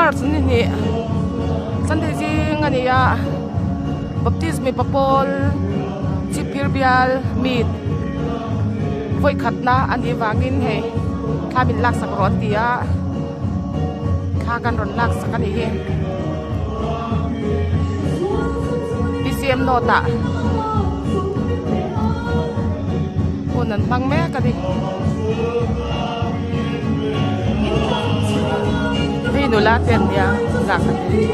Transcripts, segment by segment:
March ni hnih Sunday zing a ni a Baptist mipa pawl chhipphir bial meet vawi khatna a nih vangin hei thla min laksak rawh an ti a thla kan rawn laksak a nih hi P C M note ah hun an hmang mek a ni. Hei nula te an nia lak a ni.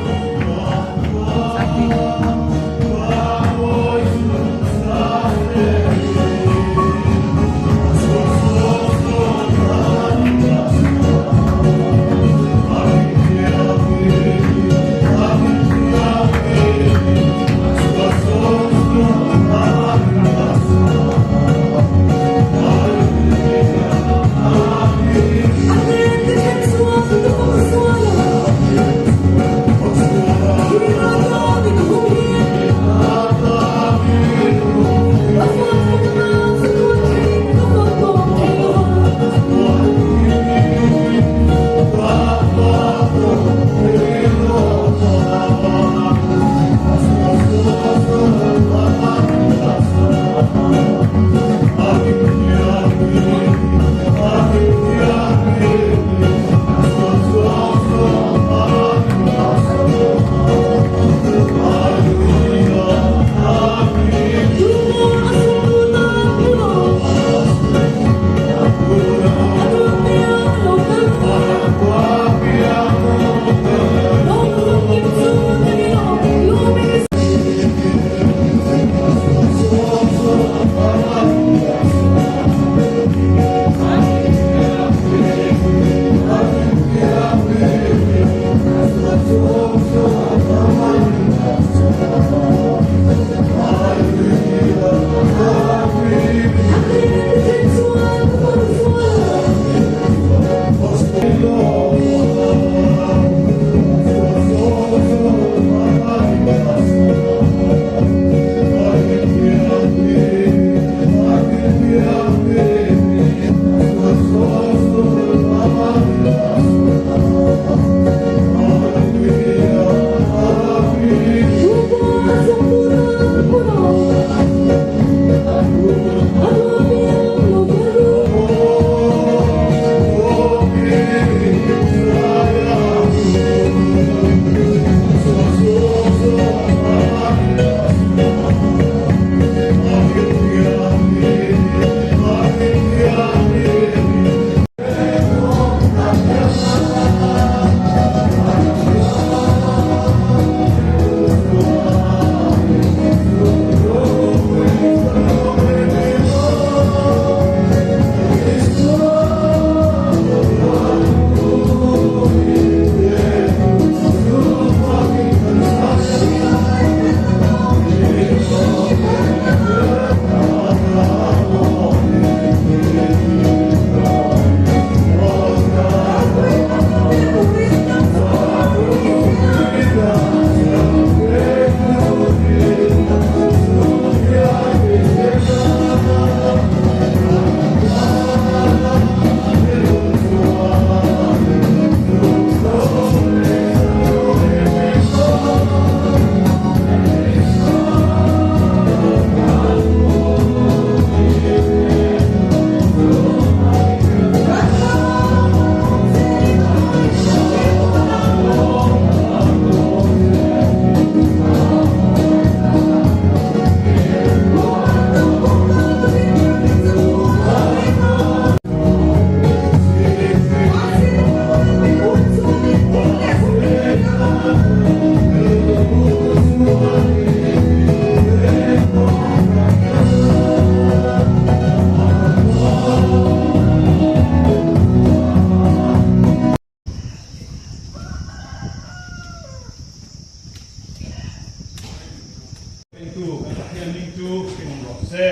Pengtu kan Pathian hming chu hrim rawh se.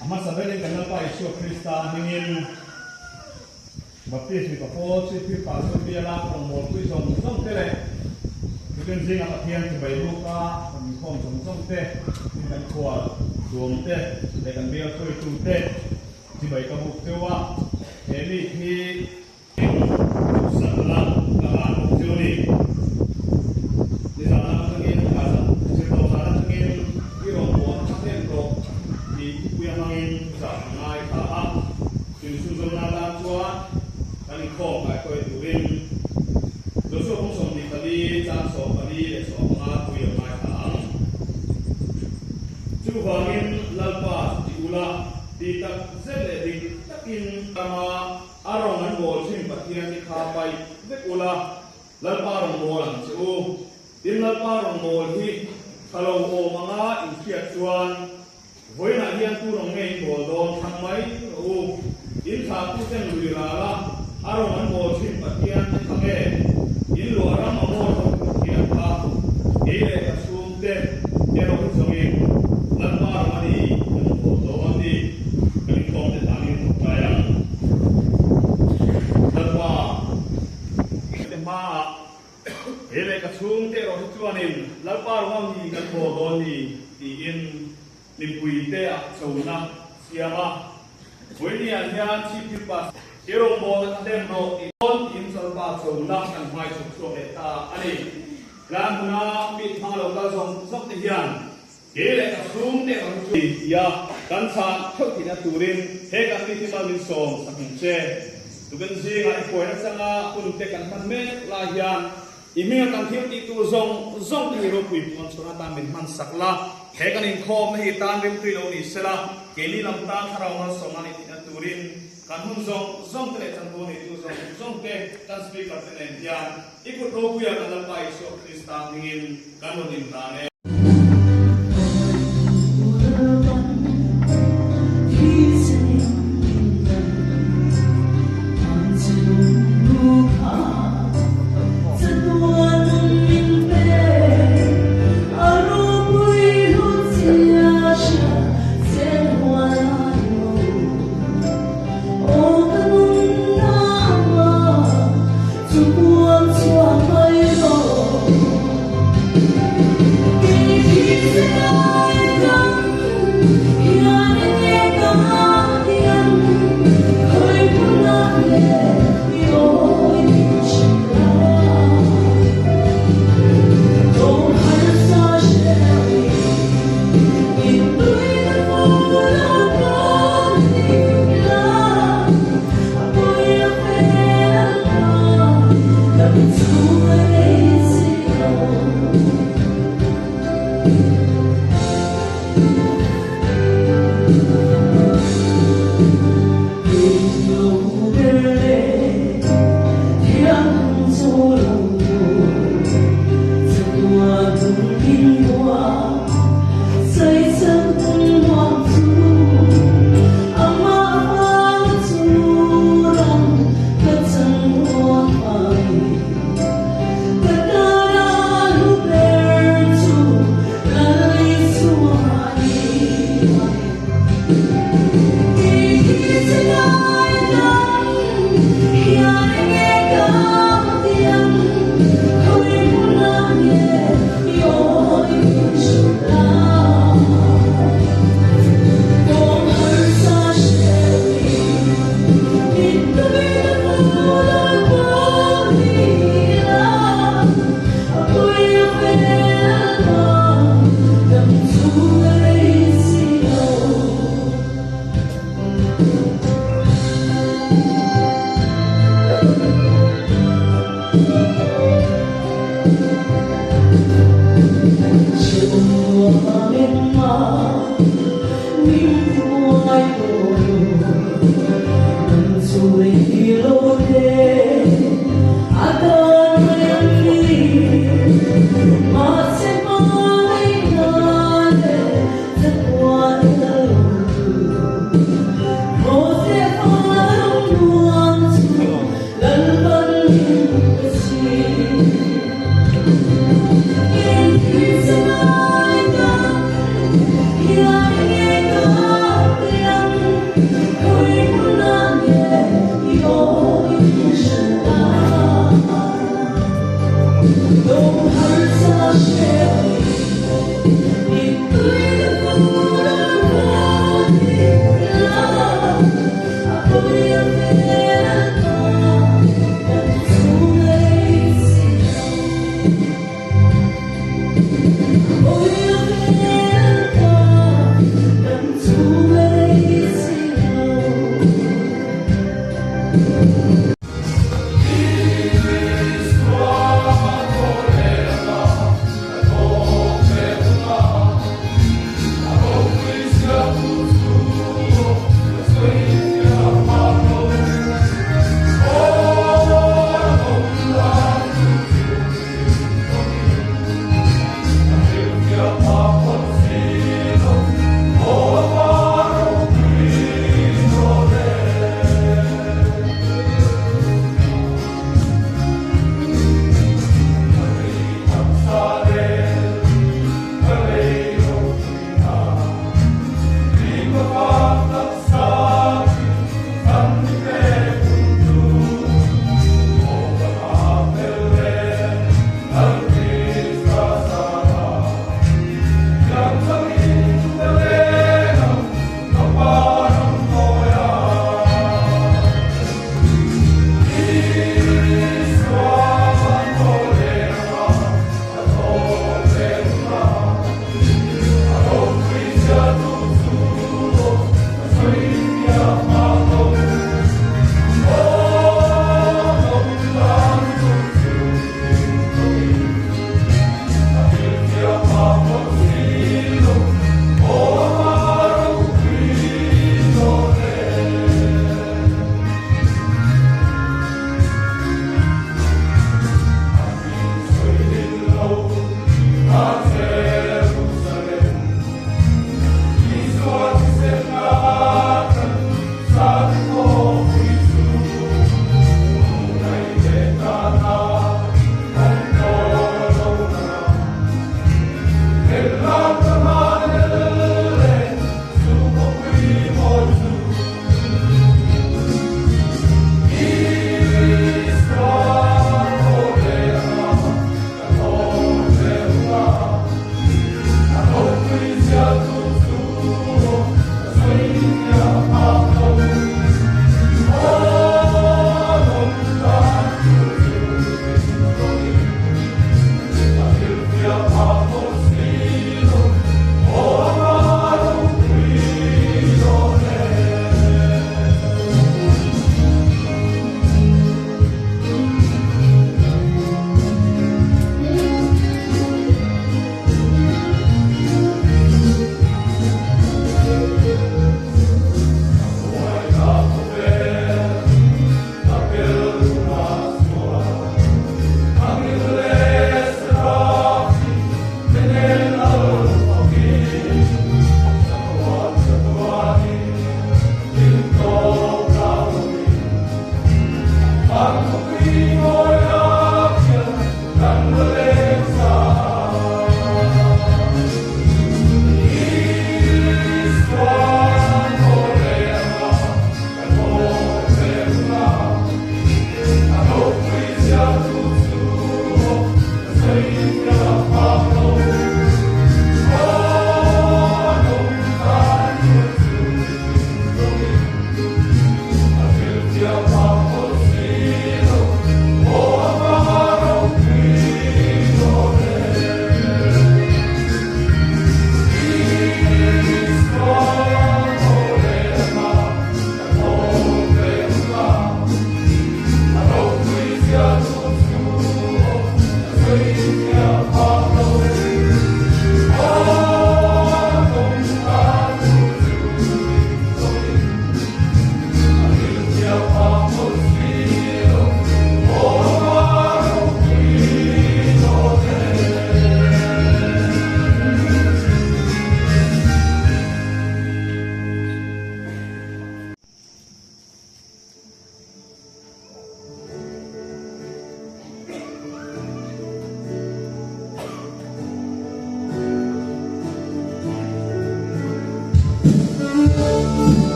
A hmasa berin kan Lalpa Isua Krista hmingin Baptist mipa pawl Chhipphir Pastor biala rawngbawlpui zawng zawng te leh Tukin zinga Pathian chibai luka rawn inkhawm zawng zawng te, tin kan khual zuam te leh kan bial hruaitu te chibai ka buk teuh a, he mi hi duhsakna. khawm kaihhruai turin Joshua bung 24 chang 14 leh 15 thu i lo ngaithla ang. Chuvangin Lalpa chu ti ula, ti tak zet leh dik takin rama a rawng an bawl thin Pathian te kha paih vek ula, Lalpa rawn bawl ang che u. Tin Lalpa rawn bawl hi tha lo awm anga inhriat chuan Vawiinah hian tu rawng nge in bawl dawn thlang mai rawh u. In thlah tu ten lui ral a, a rawng an bawl thin Pathian te kha nge in luah ram a mawi ho Pathian kha kei leh ka chhung te erawh hi zawngin Lalpa rawng a ni kan bawl dawn ni kan inkhawm te tanin tawngtai ang. Lalpa te hmaah He leh ka chhungte erawh hi chuanin Lalpa ruang hi kan haw dawn ni tiin mipuite ah chona siam a. Vawinia hian Chief Justice i rawngbawlna kha hlen rawh tih dawn tiin Lalpa chona kan hmai chhuk chhuak leh ta a ni. Tlan hmuna mit hmang lo kal zawng zawng te hian he leh ka chhungte erawh hi chuan tia kan chhan theuh theihna turin he kan mi hi mal min sawm sak ang che. Tukin zingah i hruai nachanga hunte kan hman mek lai hian i hminga kan thil tih tur zawng zawng te hi ropui puan chhuah atan min hman sak la. He kan inkhawmna hi tan rimtui lo ni sela, keini lam tan thlarau malsawmna nih theihna turin kan hun zawng zawng te leh chanvo neitu zawng zawng te kan speaker te nen hian i kut ropuia kan Lalpa Isua Krista hmingin kan rawn inhlan e.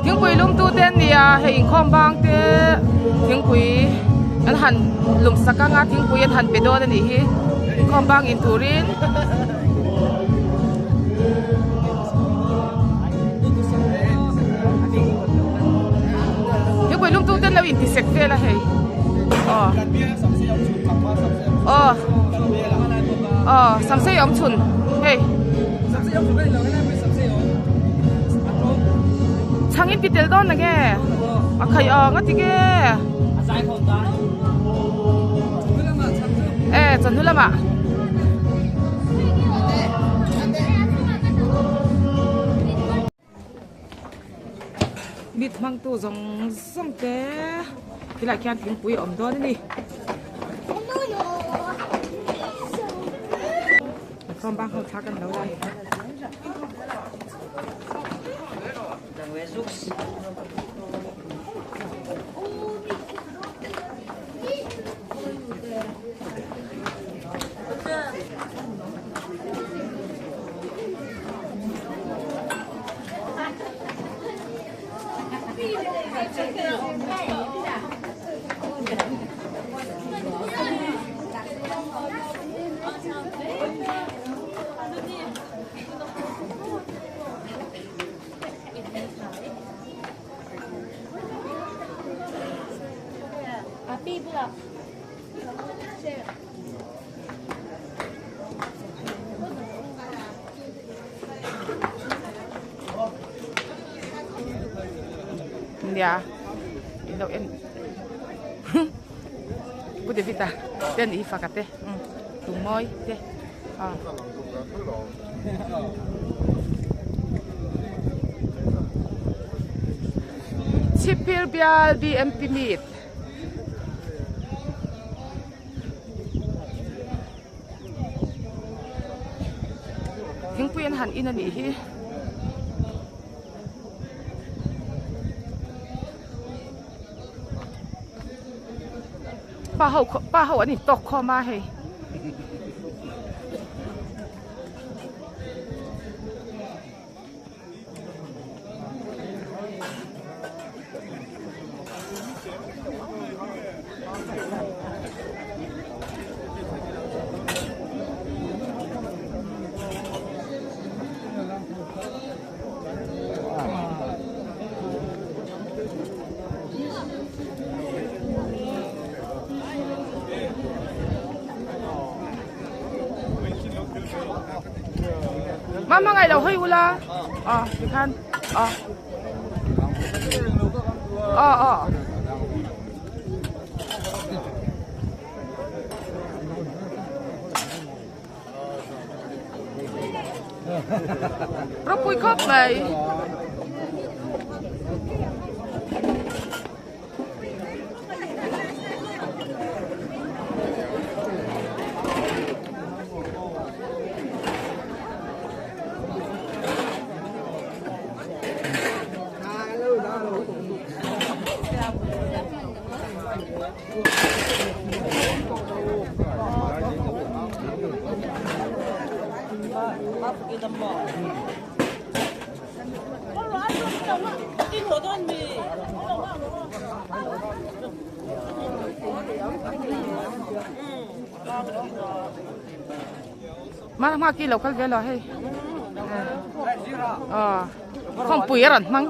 Thingpui lumtu te an ni a, hei inkhawm bang te thingpui an han lum sak ang a, thingpui an han pe dawn a nih hi inkhawm bang in turin. Thingpui lumtu te an lo inti sek vel a hei aw aw aw samsei awm chhun hei. Chhang in ti tel dawn nange? A khai ang a ti nge? E chawhnu lamah. Mit hmangtu zawng zawng te tilai khian thingpui a awm dawn a ni. Khawm bang ho thla kan lo la. Nia in lo en Pu David a te an i fak a te tum mawi te a. Chhipphir bial BMP meet. Thingpui an han in a nih hi. Pa ho pa ho an intawk khawm a hei. Mama ngai lo hoi ula a tikhan a a a Ropui khawp mai. Hma hma khi lo kal ve lo hei aw khawmpui a rawn hmang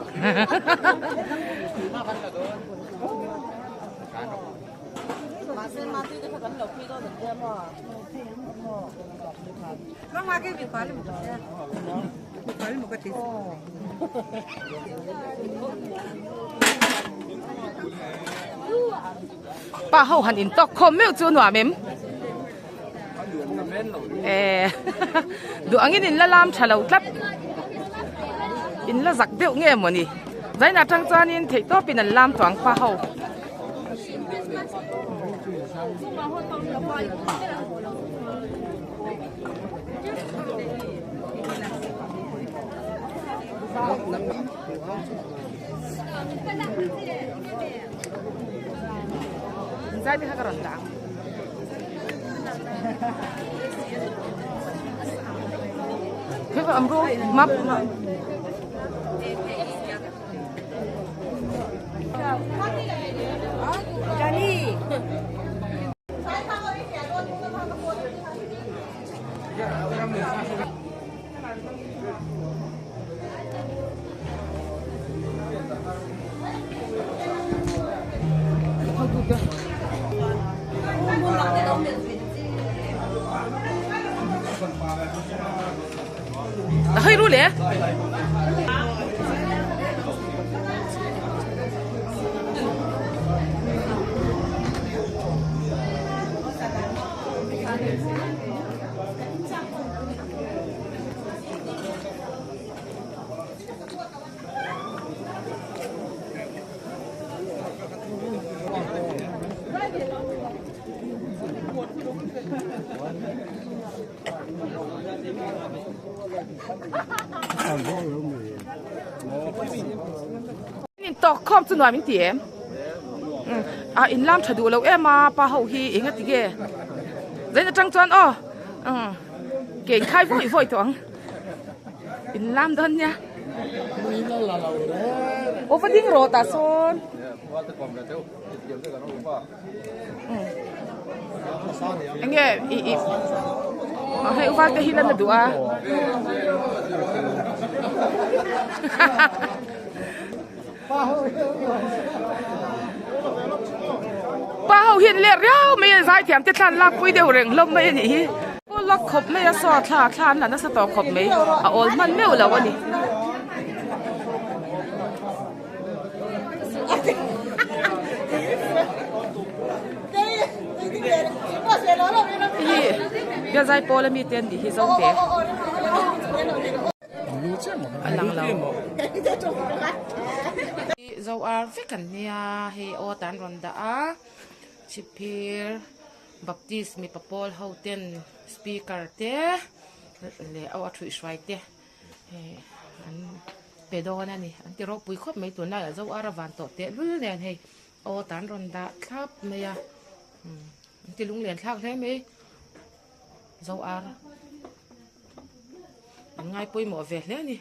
Pa ho han in tawk khawm meuh chu nuam em? Eh, duh angin in la lam tha lo tlat. In la zak deuh nge mawni. Zain atang chuanin theih tawpin an lam tawh ang pa ho. Zai te kha ka rawn dah ang. Thế có ấm ru mập Hei ru le. In tawk khawm chu nuam in ti em? A in lam tha duh lo em a pa ho hi eng a ti nge? Zain atang chuan aw ke in khai vawi vawi tawh ang. In lam dawn nia. Aw va ding rawh tah sawn. Enge i i hei uval te hi lan a duh a. Pa ho hian let riau mai a zaithiam te thlan lak pui deuh reng hlawm mai a nih hi. Lak khawp mai a saw thla thla an la nasa tawh khawp mai a awl hman meuh lo a ni. Hei biazai pawl ami te an nih hi zo te a lang lo zo ar vek an nia hei aw tan rawn dah a chhipphir baptist mipa pawl ho ten speaker te leh aw a thuihhruai te. Hei an pe dawn a ni an ti ropui khawp mai tunlaiah zo ara van tawh teh lul nen hei aw tan rawn dah thlap mai a umm an ti lunglen thlak hle mai zo ar an ngai pawimawh ve hle a ni.